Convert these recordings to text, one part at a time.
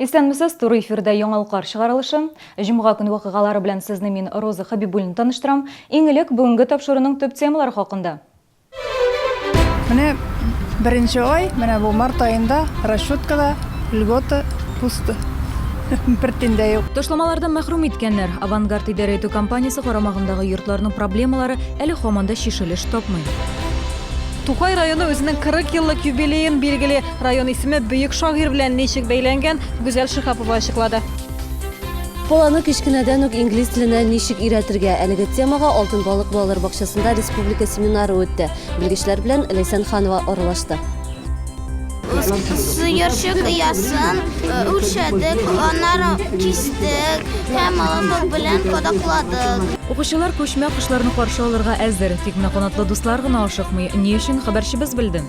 Исәнмесез, туры эфирда Яңалыклар чыгарылышы. Җомга көн вакыйгалары белән сезне мин, Роза Хәбибуллина таныштырам. Иң элек бүгенге тапшыруның төп темалары хакында. Менә беренче ай, менә бу март аенда расчеткада льгота пусто. Бер тин дә юк. Ташламалардан мәхрүм иткәннәр. Авангард идарә итү компаниясе карамагындагы йортларның проблемалары әле һаман да чишелеш тапмый. Тукай районы үзенең 40 еллык юбилеен билгели. Район исеме бөек шагыйрь белән ничек бәйләнгән, Гүзәл Шиһапова ачыклады. Баланы кечкенәдән үк инглиз теленә ничек өйрәтергә? Әлеге темага Алтын балык балалар бакчасында республика семинары үтте. Белгечләр белән Ләйсән Ханова аралашты. Сыерчык оясын үлчәдек, аннары кистек һәм молоток белән кадакладык. Укучылар күчмә кошларны каршы алырга әзер. Тик менә канатлы дуслар гына ашыкмый. Ни өчен, хәбәрчебез белде.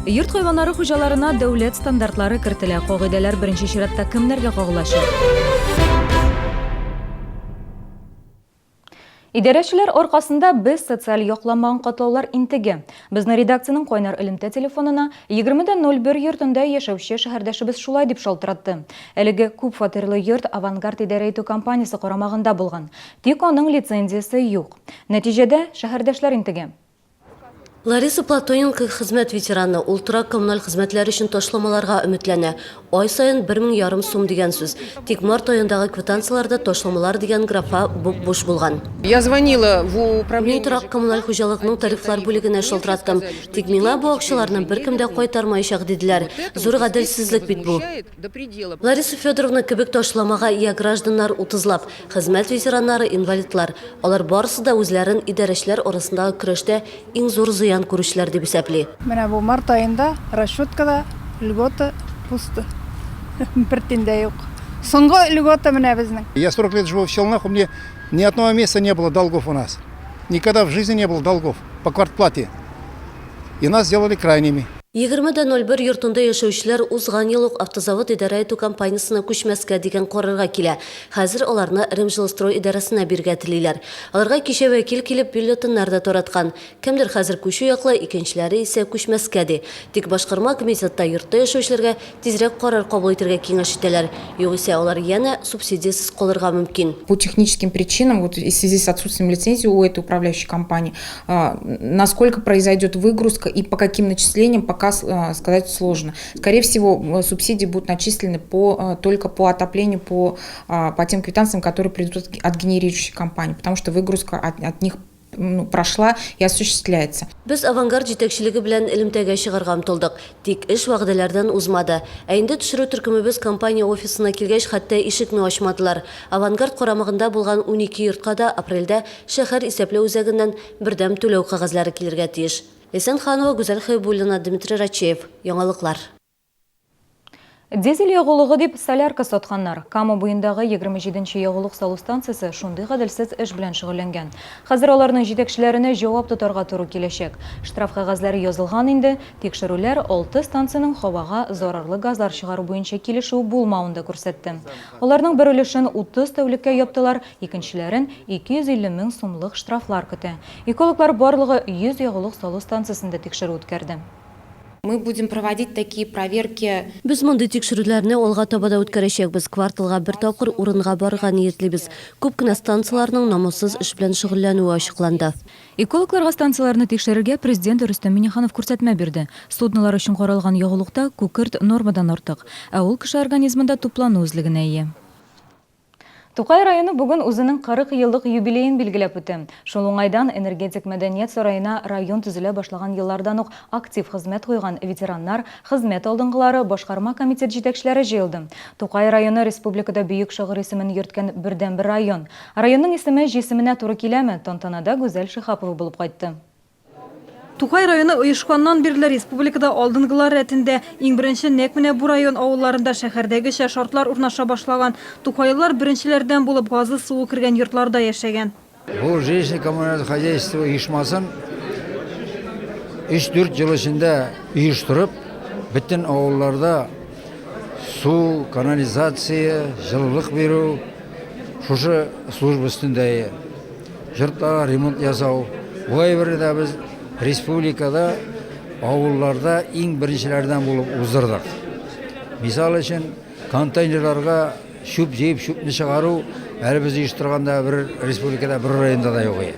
Йорт хайваннары хуҗаларына дәүләт стандартлары кертелә. Кагыйдәләр беренче чиратта кемнәргә кагылачак? Идарәчеләр аркасында без социаль якланмаган катлаулар интеге. Безне редакциянең кайнар элемтә телефонына 20.01 йортында яшәүче шәһәрдәшебез шулай дип шалтыратты. Әлеге күп фатирлы йорт Авангард идарә итү компаниясе карамагында булган. Тик аның лицензиясе юк. Нәтиҗәдә, шәһәрдәшләр интеге. Лариса Платоненко хезмәт ветераны, ул торак-коммуналь хезмәтләр өчен ташламаларга өметләнә. Ай саен бер мең ярым сум дигән сүз. Тик март аендагы квитанцияләрдә ташламалар дигән графа буп-буш булган. Я звонила в управление. Мин торак-коммуналь хуҗалыкның тарифлар бүлегенә шалтыраттым. Тик миңа бу акчаларны беркем дә кайтармаячак, диделәр. Зур гаделсезлек бит бу. Лариса Федоровна кебек ташламага ия гражданнар утызлап. Хезмәт ветераннары, инвалидлар, алар барысы да үзләрен идарәчеләр арасындагы көрәштә иң зур зыян күрүчеләр дип исәпли. Менә бу март аенда расчеткада льгота пусто. Бер тин дә юк. Соңгы льгота менә безнең. Я 40 лет живу в Челнах, у меня ни одного месяца не было долгов у нас. Никогда в жизни не было долгов по квартплате. И нас сделали крайними. 20 дә 01 йортында яшәүчеләр узган ел ук Автозавод идарә итү компаниясенә күчмәскә дигән карарга килә. Хәзер аларны Ремжилстрой идарәсенә бирергә телиләр. Аларга кичә вәкил килеп бюллетеннәр дә тараткан. Кемдер хәзер күчү яклы, икенчеләре исә күчмәскә ди. Тик башкарма комитетта йортта яшәүчеләргә тизрәк карар кабул итәргә киңәш итәләр. Югыйсә алар янә субсидиясез калырга мөмкин. По техническим причинам, вот в связи с отсутствием лицензии у этой управляющей компании, насколько произойдет выгрузка и по каким начислениям, пока сказать сложно. Скорее всего, субсидии будут начислены по, только по отоплению, по, по тем квитанциям, которые придут от генерирующей компании, потому что выгрузка от, от них ну, прошла и осуществляется. Без Авангард җитәкчелеге белән элемтәгә чыгарга омтылдык. Тик эш вәгъдәләрдән узмады. Ә инде төшерү төркемебез компания офисына килгәч, хәтта ишекне ачмадылар. Авангард карамагында булган 12 йортка да апрельдә шәһәр исәпләү үзәгеннән бердәм түләү кәгазьләре килергә тиеш. Ләйсән Ханова, Гүзәл Хәбибуллина, Дмитрий Рачеев. Яңалыклар. Дизель ягулыгы дип солярка сатканнар. Кама буендагы 27 нче ягулык салу станциясе шундый гаделсез эш белән шөгыльләнгән. Хәзер аларның җитәкчеләренә җавап тотарга туры киләчәк. Штраф кәгазьләре язылган инде, тикшерүләр алты станциянең һавага зарарлы газлар чыгару буенча килешү булмавын да күрсәтте. Аларның бер өлешен 30 тәүлеккә яптылар, икенчеләрен 250 мең сумлык штрафлар көтә. Экологлар барлыгы 100 ягулык салу станциясендә тикшерү үткәрде. Мы будем проводить такие проверки. Без мондый тикшерүләрне алга таба да үткәрәчәкбез. Кварталга бер тапкыр урынга барырга ниятлибез. Күп кенә станцияләрнең намуссыз эш белән шөгыльләнүе ачыкланды. Экологларга станцияләрне тикшерергә Президент Рөстәм Миңнеханов күрсәтмә бирде. Суднолар өчен каралган ягулыкта күкерт нормадан артык. Ә ул кеше организмында туплану үзлегенә ия. Тукай районы бүген үзенең 40 еллык юбилеен билгеләп үтә. Шул уңайдан Энергетик мәдәният сараена район төзелә башлаган еллардан ук актив хезмәт куйган ветераннар, хезмәт алдынгылары, башкарма комитет җитәкчеләре җыелды. Тукай районы республикада бөек шагыйрь исемен йөрткән бердәнбер район. Районның исеме җисеменә туры киләме? Тантанада Гүзәл Шиһапова булып кайтты. Тукай районы оешканнан бирле республикада алдынгылар рәтендә. Иң беренче нәкъ менә бу район авылларында шәһәрдәгечә шартлар урнаша башлаган. Тукайлылар беренчеләрдән булып газлы суы кергән йортларда яшәгән. Бу жилищно-коммуналь хозяйство оешмасын өч-дүрт ел эчендә оештырып, бөтен авылларда су, канализация, җылылык бирү шушы служба өстендә. Йортларга ремонт ясау. Бу әйберне дә без республикада авылларда иң беренчеләрдән булып уздырдык. Мисал өчен, Контейнерларга чүп җыеп чүпне чыгару әле без оештырганда бер республикада бер районда да юк иде.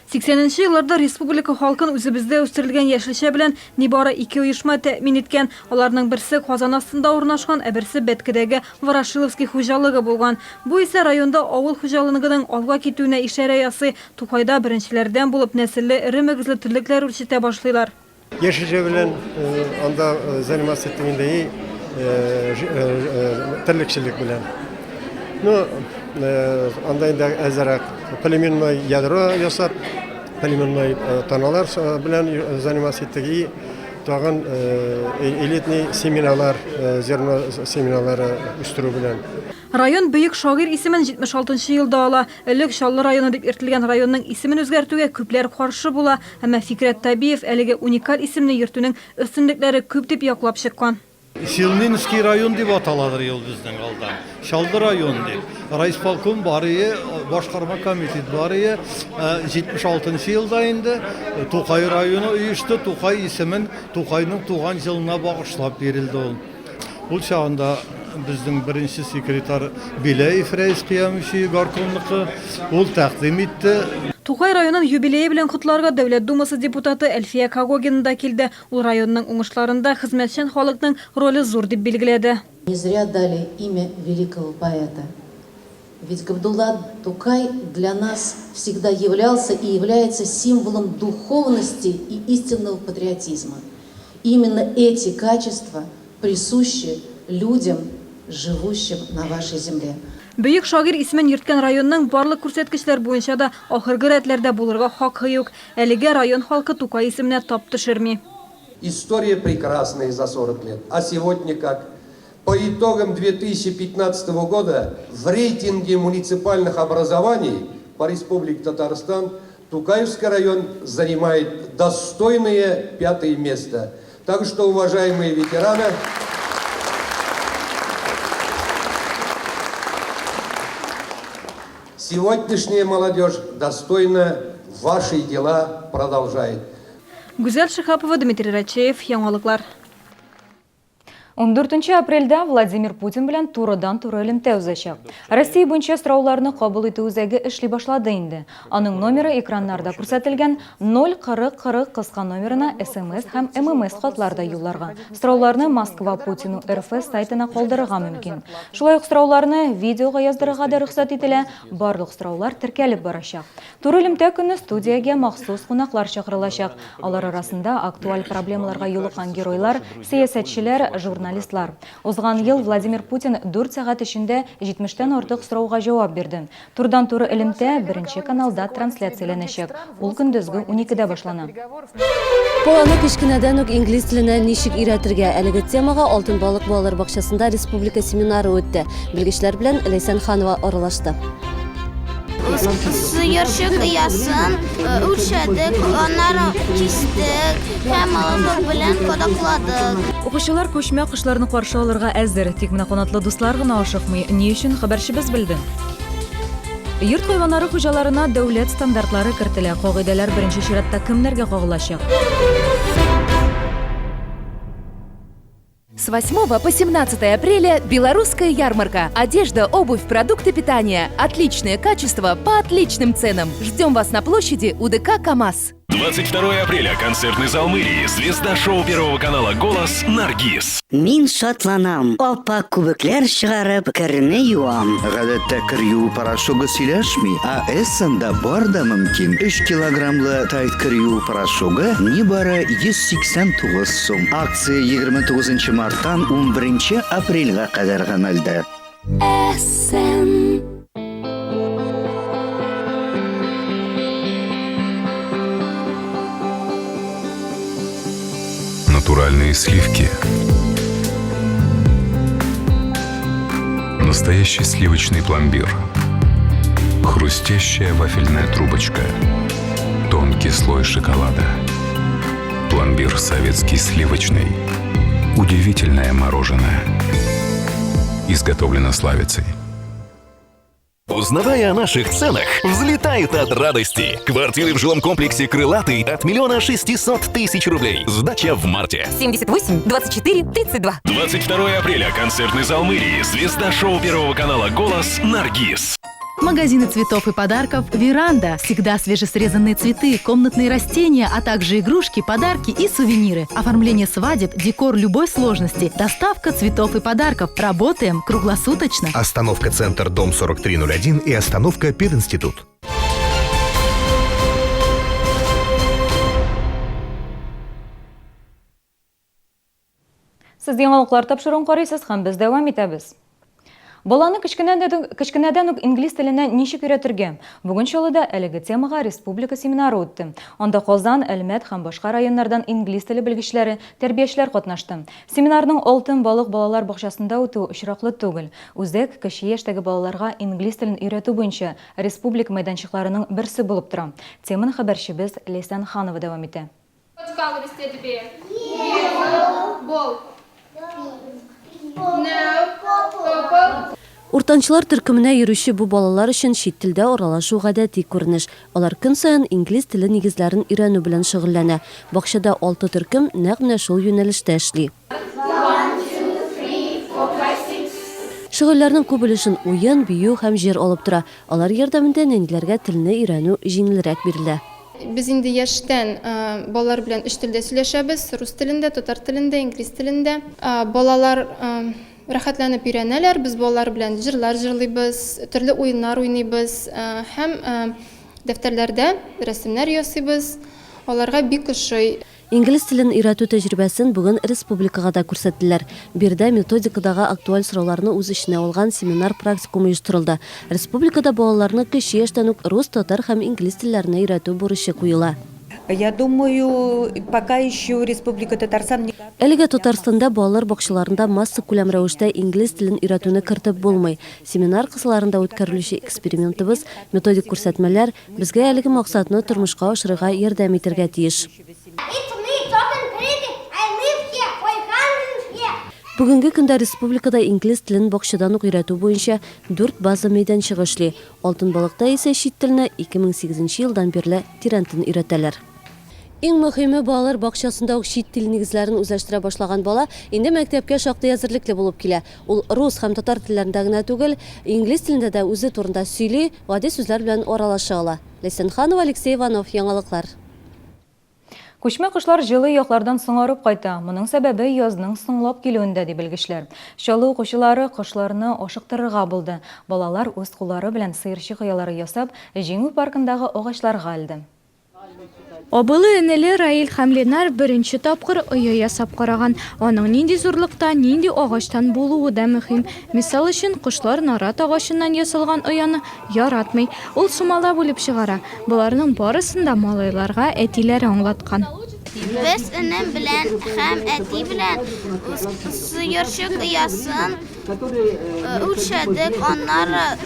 80 нче елларда республика халкын үзебездә үстерелгән яшелчә белән нибары ике оешма тәэмин иткән. Аларның берсе Казан астында урнашкан, ә берсе Бәткедәге Ворошиловский хуҗалыгы булган. Бу исә районда авыл хуҗалынгының алга китүенә ишарә ясый. Тукайда беренчеләрдән булып нәселле эре мөгезле терлекләр үрчетә башлыйлар. Яшелчә белән анда заниматься иттем инде и терлекчелек белән. Ну, анда инде әзерәк племенной ядро ясап, племенной таналар белән заниматься иттек и тагын элитный семеналар, зерно семеналары үстерү белән. Район бөек шагыйрь исемен 76 нчы елда ала. Элек Чаллы районы дип йөртелгән районның исемен үзгәртүгә күпләр каршы була. Әмма Фикрәт Табиев әлеге уникаль исемне йөртүнең өстенлекләре күп дип яклап чыккан. Челнинский район дип аталадыр ул безнең алда. Чаллы район дип. Райисполком бар ие, башкарма комитет бар ие. 76 нчы елда инде Тукай районы оешты. Тукай исемен Тукайның туган елына багышлап бирелде ул. Ул чагында безнең беренче секретарь Беляев Рәис Кыямович горкомныкы, ул тәкъдим итте. Тукай районын юбилее белән котларга Дәүләт Думасы депутаты Әлфия Когогина да килде. Ул районның уңышларында хезмәтчән халыкның роле зур дип билгеләде. Не зря дали имя великого поэта. Ведь Габдулла Тукай для нас всегда являлся и является символом духовности и истинного патриотизма. Именно эти качества присущи людям, живущим на вашей земле. Бөек шагыйрь исемен йөрткән районның барлык күрсәткечләр буенча да ахыргы рәтләрдә булырга хакы юк. Әлегә район халкы Тукай исеменә тап төшерми. История прекрасная за 40 лет. А сегодня как? По итогам 2015 года в рейтинге муниципальных образований по Республике Татарстан Тукаевский район занимает достойное пятое место. Так что, уважаемые ветераны, сегодняшняя молодежь достойно ваши дела продолжает. Гүзәл Шиһапова, Дмитрий Рачеев, Яңалыклар. Ундүртенче апрельдә Владимир Путин белән турыдан-туры элемтә узачак. Россия буенча сорауларны кабул итү үзәге эшли башлады инде. Аның номеры экраннарда күрсәтелгән 0 40 40 кыска номерына смс һәм ММС хатлар да юлларга. Сорауларны Москва Путину РФ сайтына калдырырга мөмкин. Шулай ук сорауларны видеога яздырырга да рөхсәт ителә. Барлык сораулар теркәлеп барачак. Туры элемтә көнне студиягә махсус кунаклар чакырылачак. Алар арасында актуаль проблемаларга юлыккан геройлар, сәясәтчеләр, журналистлар. Узган ел Владимир Путин 4 сәгать эчендә 70тән артык сорауга җавап бирде. Турыдан-туры элемтә беренче каналда трансляцияләнәчәк. Ул көндезге 12дә башлана. Баланы кечкенәдән үк инглиз теленә ничек өйрәтергә? Әлеге темага Алтын балык балалар бакчасында республика семинары үтте. Белгечләр белән Ләйсән Ханова аралашты. Сыерчык оясын үлчәдек, аннары кистек һәм молоток белән кадакладык. Укучылар күчмә кошларны каршы алырга әзер. Тик менә канатлы дуслар гына ашыкмый. Ни өчен хәбәрчебез белде. Йорт хайваннары хуҗаларына дәүләт стандартлары кертелә. Кагыйдәләр беренче чиратта кемнәргә кагылачак? С 8 по 17 апреля белорусская ярмарка. Одежда, обувь, продукты питания. Отличное качество по отличным ценам. Ждем вас на площади УДК КАМАЗ. 22 апреля. Концертный зал мэрии. Звезда шоу Первого канала «Голос» Наргиз. Мин шатланам. Ап-ак күбекләр чыгарып, керне юам. Гадәттә кер юу порошогы сөйләшми, ә Эссенда бар да мөмкин. 3 килограммлы Тайд кер юу порошогы нибары 189 сум. Акция 29 марттан 11 апрельгә кадәр гамәлдә. Эссен. Натуральные сливки. Настоящий сливочный пломбир. Хрустящая вафельная трубочка. Тонкий слой шоколада. Пломбир советский сливочный. Удивительное мороженое. Изготовлено Славицей. Узнавая о наших ценах, взлетают от радости. Квартиры в жилом комплексе «Крылатый» от 1 600 000 рублей. Сдача в марте. 78 24 32. 22 апреля. Концертный зал мэрии. Звезда шоу Первого канала «Голос» Наргиз. Магазины цветов и подарков «Веранда». Всегда свежесрезанные цветы, комнатные растения, а также игрушки, подарки и сувениры. Оформление свадеб, декор любой сложности, доставка цветов и подарков. Работаем круглосуточно. Остановка «Центр», дом 4301 и остановка «Пединститут». Сез яңалыклар тапшыруын карыйсыз һәм без дәвам итәбез. Баланы кечкенәдән үк инглиз теленә ничек өйрәтергә? Бүген Чаллыда әлеге темага республика семинары үтте. Анда Казан, Әлмәт һәм башка районнардан инглиз теле белгечләре, тәрбиячеләр катнашты. Семинарның Алтын балык балалар бакчасында үтүе очраклы түгел. Үзәк кече яшьтәге балаларга инглиз телен өйрәтү буенча республика мәйданчыкларының берсе булып тора. Теманы хәбәрчебез Ләйсән Ханова дәвам итә. What color is teddy bear? Yellow. Ball. No. Purple. Уртанчылар төркеменә йөрүче бу балалар өчен чит телдә аралашу гадәти күренеш. Алар көн саен инглиз теле нигезләрен өйрәнү белән шөгыльләнә. Бакчада алты төркем нәкъ менә шул юнәлештә эшли. Шөгыльләрнең күп өлешен уен, бию һәм җыр алып тора. Алар ярдәмендә нәниләргә телне өйрәнү җиңелрәк бирелә. Без инде яшьтән балалар белән өч телдә сөйләшәбез, рус телендә, татар телендә, инглиз телендә. Балалар рәхәтләнеп өйрәнәләр, без балалар белән җырлар җырлыйбыз, төрле уеннар уйныйбыз һәм дәфтәрләрдә рәсемнәр ясыйбыз. Аларга бик ошый. Инглиз телен өйрәтү тәҗрибәсен бүген республикага да күрсәттеләр. Биредә методикадагы актуаль сорауларны үз эченә алган семинар-практикум оештырылды. Республикада балаларны кече яшьтән үк рус, татар һәм инглиз телләренә өйрәтү бурычы куела. Я думаю, пока еще Республика Татарстан не Әлегә Татарстанда балалар бакчаларында массакүләм рәвештә инглиз телен өйрәтүне кертеп булмый. Семинар кысаларында үткәрелүче экспериментыбыз, методик күрсәтмәләр безгә әлеге максатны тормышка ашырырга ярдәм итәргә тиеш. Бүгенге көндә республикада инглиз телен бакчадан ук өйрәтү буенча дүрт база мәйданчыгы эшли. Алтын балыкта исә чит телне 2008 нче елдан бирле тирәнтен өйрәтәләр. Иң мөһиме, балалар бакчасында ук чит тел нигезләрен үзләштерә башлаган бала инде мәктәпкә шактый әзерлекле булып килә. Ул рус һәм татар телләрендә генә түгел, инглиз телендә дә үзе турында сөйли, гади сүзләр белән аралаша ала. Ләйсән Ханова, Алексей Иванов, Яңалыклар. Күчмә кошлар җылы яклардан соңарып кайта. Моның сәбәбе язның соңлап килүендә, ди белгечләр. Чаллы укучылары кошларны ашыктырырга булды. Балалар үз куллары белән сыерчык оялары ясап, Җиңү паркындагы агачларга элде. Абыйлы-энеле Раил һәм Ленар беренче тапкыр оя ясап караган. Аның нинди зурлыкта, нинди агачтан булуы да мөһим. Мисал өчен, кошлар нарат агачыннан ясалган ояны Яратмый. Ул сумала бүлеп чыгара. Боларның барысын да малайларга әтиләре аңлаткан. Без энем белән һәм әти белән сыерчык оясын үлчәдек, аннары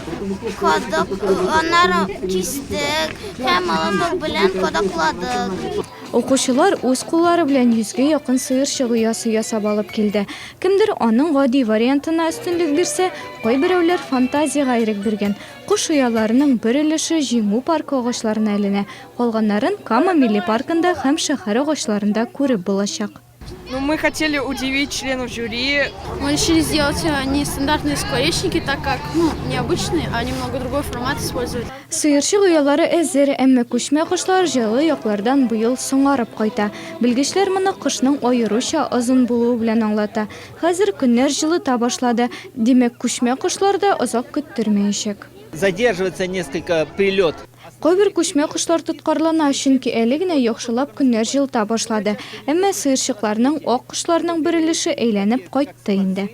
кадак, аннары кистек һәм молоток белән кадакладык. Укучылар үз куллары белән йөзгә якын сыерчык оясы ясап алып килде. Кемдер аның гади вариантына өстенлек бирсә, кайберәүләр фантазиягә ирек биргән. Кош ояларының бер өлеше Җиңү паркы агачларына эленә, калганнарын Кама милли паркында һәм шәһәр агачларында күреп булачак. Ну, мы хотели удивить членов жюри. Мы решили сделать э, нестандартные скворечники, так как, ну, необычные, а немного другой формат использовать. Сыерчык оялары әзер, әмма күчмә кошлар җылы яклардан быел соңарып кайта. Белгечләр моны кышның аеруча озын булуы белән аңлата. Хәзер көннәр җылыта башлады, димәк, күчмә кошлар да озак көттермәячәк. Задерживается несколько прилет. Кайбер күчмә кошлар тоткарлана, чөнки әле генә яхшылап көннәр җылыта башлады. Әмма сыерчыкларның, ак кошларның бер өлеше әйләнеп кайтты инде.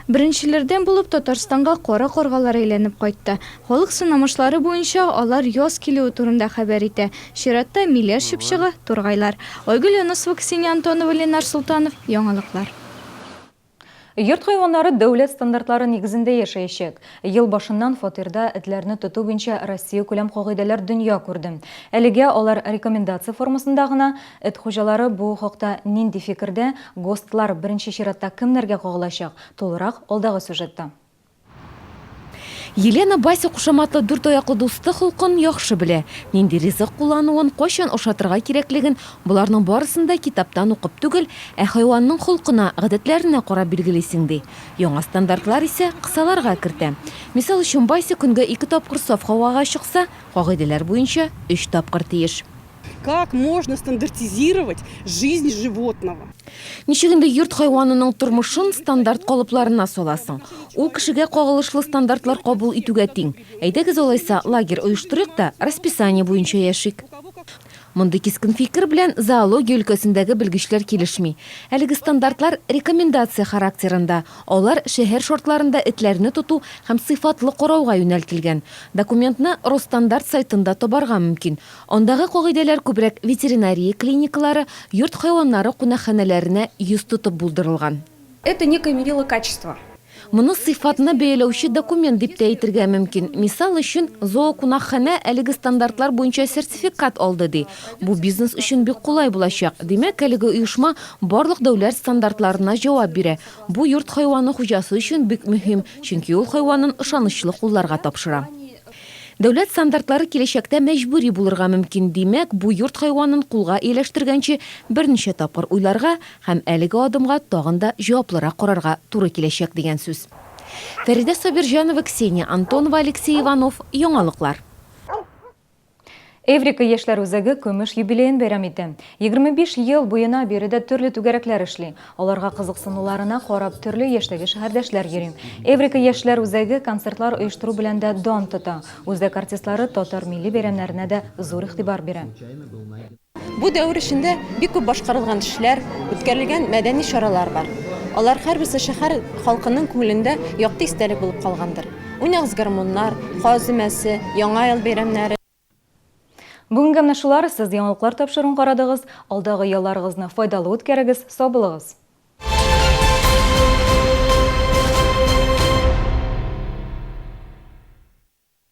Беренчеләрдән булып Татарстанга кара каргалар әйләнеп кайтты. Халык сынамышлары буенча, алар яз килүе турында хәбәр итә. Чиратта, миләш чыпчыгы, тургайлар. Айгөл Юнысова, Ксения Антонова, Ленар Солтанов, Яңалыклар. Йорт хайваннары дәүләт стандартлары нигезендә яшәячәк. Ел башыннан фатирда этләрне тоту буенча Россиякүләм кагыйдәләр дөнья күрде. Әлегә алар рекомендация формасында гына. Эт хуҗалары бу хакта нинди фикердә, ГОСТлар беренче чиратта кемнәргә кагылачак? Тулырак алдагы сюжетта. Елена Бася кушаматлы дүрт аяклы дусты холкын яхшы белә. Нинди ризык куллануын, кайчан ашатырга кирәклеген, боларның барысын да китаптан укып түгел, ә хайванның холкына, гадәтләренә карап билгелисең, ди. Яңа стандартлар исә кысаларга кертә. Мисал өчен, Бася көнгә ике тапкыр саф һавага чыкса, кагыйдәләр буенча, өч тапкыр тиеш. Как можно стандартизировать жизнь животного? Ничек инде йорт хайванының тормышын стандарт калыпларына саласың? Ул кешегә кагылышлы стандартлар кабул итүгә тиң. Әйдәгез алайса, лагерь оештырыйк та, расписание буенча яшик. Мондый кискен фикер белән зоология өлкәсендәге белгечләр килешми. Әлеге стандартлар рекомендация характерында, алар шәһәр шартларында этләрне тоту һәм сыйфатлы карауга юнәлтелгән. Документны Росстандарт сайтында табарга мөмкин. Андагы кагыйдәләр күбрәк ветеринария клиникалары, йорт хайваннары кунакханәләренә йөз тотып булдырылган. Это некое мерило качества. Моны сыйфатны бәяләүче документ дип тә әйтергә мөмкин. Мисал өчен, зоокунакханә әлеге стандартлар буенча сертификат алды, ди. Бу бизнес өчен бик кулай булачак. Димәк, әлеге оешма барлык дәүләт стандартларына җавап бирә. Бу йорт хайваны хуҗасы өчен бик мөһим, чөнки ул хайванын ышанычлы кулларга тапшыра. Дәүләт стандартлары киләчәктә мәҗбүри булырга мөмкин, димәк, бу йорт хайванын кулга ияләштергәнче берничә тапкыр уйларга һәм әлеге адымга тагын да җаваплырак карарга туры киләчәк дигән сүз. Фәридә Сабирҗанова, Ксения Антонова, Алексей Иванов, Яңалыклар. Эврика яшьләр үзәге көмеш юбилеен бәйрәм итә. 25 ел буена биредә төрле түгәрәкләр эшли. Аларга кызыксынуларына карап төрле яшьтәге шәһәрдәшләр йөри. Эврика яшьләр үзәге концертлар оештыру белән дә дан тота. Үзәк артистлары татар милли бәйрәмнәренә дә зур игътибар бирә. Бу дәвер эчендә бик күп башкарылган эшләр, үткәрелгән мәдәни чаралар бар. Алар һәрберсе шәһәр халкының күңелендә якты истәлек булып калгандыр. Уйнагыз гармуннар, каз өмәсе, Яңа ел бәйрәмнәре. Бүгенгә менә шулар, сез яңалыклар тапшыруын карадыгыз. Алдагы ялларыгызны файдалы үткәрегез, сау булыгыз!